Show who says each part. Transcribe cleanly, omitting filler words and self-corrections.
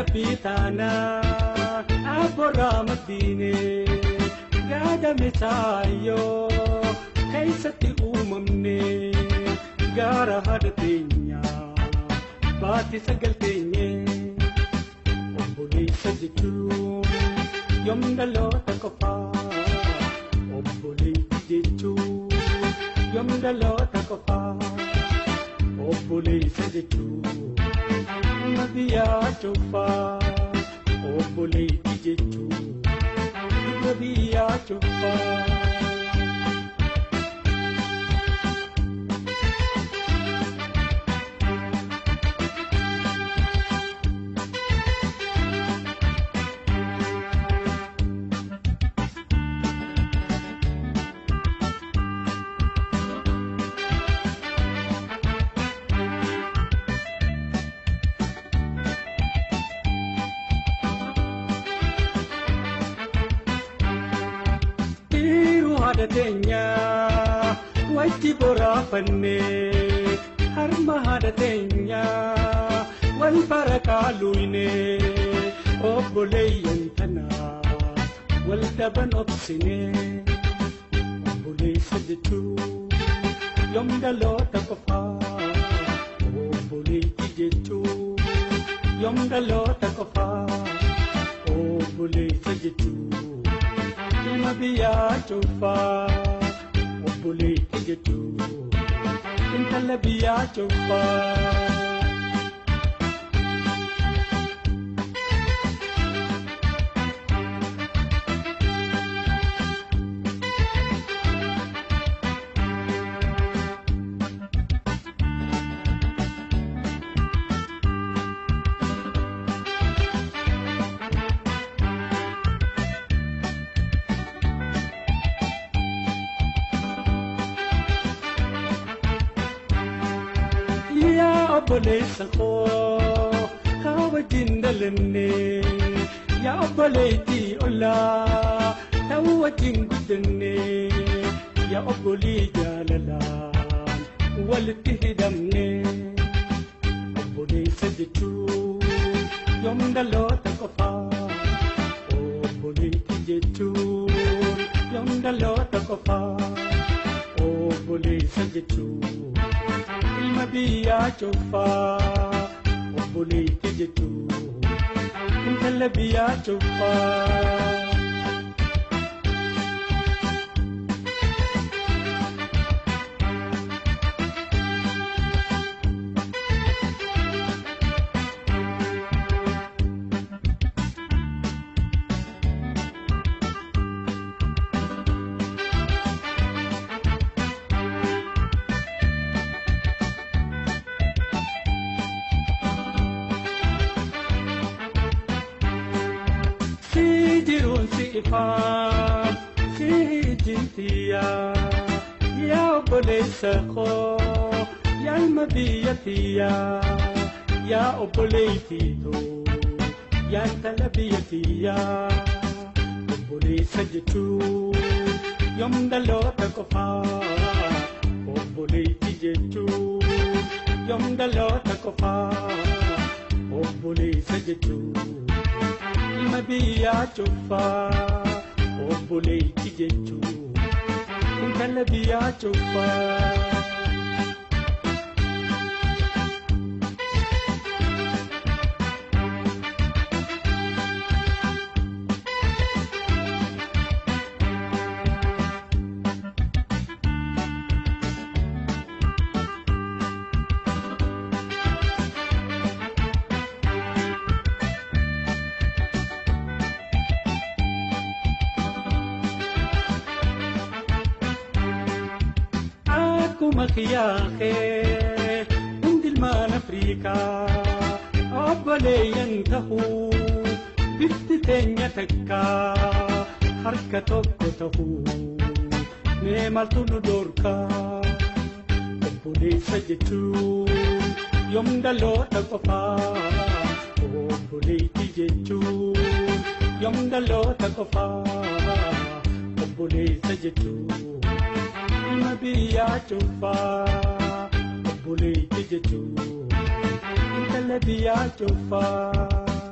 Speaker 1: Rabbii taanaa abboorraa maddiinee gaadame taayyoo keessatti uumamne gaara haadha teenyaa baatti sagal teenye obboleessa jechuun yoom dhaloota qofaa obboleetti jechuun yoom dhaloota qofaa obboleessa jechuun. Biyya cufaa obboleetti jechuun biyya cufaa. Haadha teenyaa wajji boraafannee harma haadha teenyaa wal barakaa luynee obboleeyyan tanaa wal dhaban obsinee obboleessa jechuun yoom dhaloota qofaa obboleetti jechuun yoom dhaloota qofaa obboleessa jechuun. Ilma biyyaa cufaa obboleetti jechuun intala biyyaa cufaa. Yaa obboleessa koo haa wajjin dhalanne yaa obboleettii ollaa ta'uu wajjin guddanne yaa obbolii jaalalaan walitti hidhamne obboleessa jechuun yoom dhaloota qofaa obboleettii jechuun yoom dhaloota qofaa obboleessa jechuun. Ilma biyyaa cufaa obboleetti jechuun intala biyyaa cufaa. Jiruun si ifaa si ijintiyaa yaa obboleessa koo yaa ilma biyya tiyyaa yaa obboleettii too yaa intala biyya tiyyaa obboleessa jechuun yoom dhaloota qofaa obboleettii jechuun yoom dhaloota qofaa obboleessa jechuun. Ilma biyyaa cufaa obboleetti jechuun intala biyyaa cufaa. Akkuma kiyyaaqee hundi ilmaan Afrikaa obboleeyyan tahuu bifti teenya takkaa harka tokko tahuu mee maaltu nu dhorkaa obboleessa jechuun yoom dhaloota qofaa obboleetti jechuun yoom dhaloota qofaa obboleessa jechuun. Ilma biyyaa cufaa obboleetti jechuun intala biyyaa cufaa.